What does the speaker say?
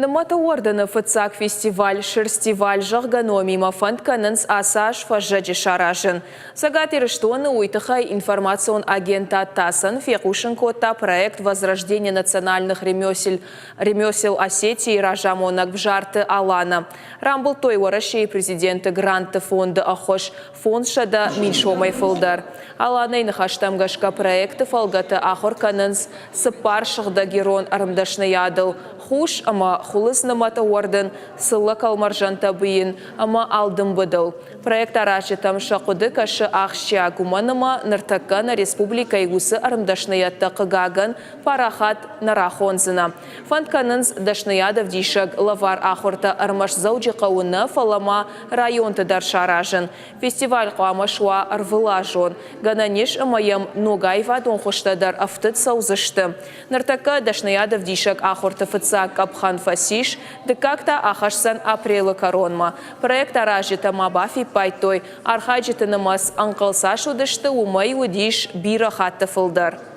Нымӕты уӕрдыны фыццаг фестиваль Шерстиваль, зӕгъгӕ, номимӕ фӕнд кӕнынц ацы аз фӕззӕджы саразын. Цӕгат Ирыстоны уый тыххӕй информацион агентад ТАСС-ӕн фехъусын кодта проект Возрождение национальных ремесел, ремесел Осетии разамонӕг Бзарты Алана. Рамбылдтой Уӕрӕсейы президенты грантты фонды ӕххуыс 500 мин сомӕй фылдӕр. Аланайы ныхӕстӕм гӕсгӕ проекты фӕлгӕты ахуыр кӕнынц цыппар сыгъдӕг ирон ӕрмдӕсныйадыл хус ӕмӕ хуылыдз нымӕт ӕууӕрдын, цыллӕ кӕлмӕрзӕнтӕ бийын ӕмӕ алдымбыдыл. Проект аразджытӕм сӕ хъуыды кӕсы ахсджиаг, уымӕн ӕмӕ ныртӕккӕ нӕ республикӕйы уыцы ӕрмдӕсныйӕдтӕ, хъыгагӕн, парахат нӕ рахондзынӕ. Фӕнд кӕнынц дӕсныйадӕвдисӕг лӕвар ахуыртӕ ӕрмӕст Дзӕуджыхъӕуы нӕ, фӕлӕ ма районты дӕр саразын. Фестиваль хъуамӕ суа ӕрвылазон. Гӕнӕн ис ӕмӕ йӕм ног аивадон хуызтӕ дӕр ӕфтыд цӕудзысты. Ныртӕккӕ дӕсныйадӕвдисӕг ахуырты фыццаг къӕпхӕн фӕцис, дыккаг та ахӕсдзӕн апрелы кӕронмӕ. Проект аразджытӕ ма бафиппайдтой, архайджыты нымӕц ӕнхъӕл цас уыдысты, уымӕй уыдис бирӕ хатты фылдӕр.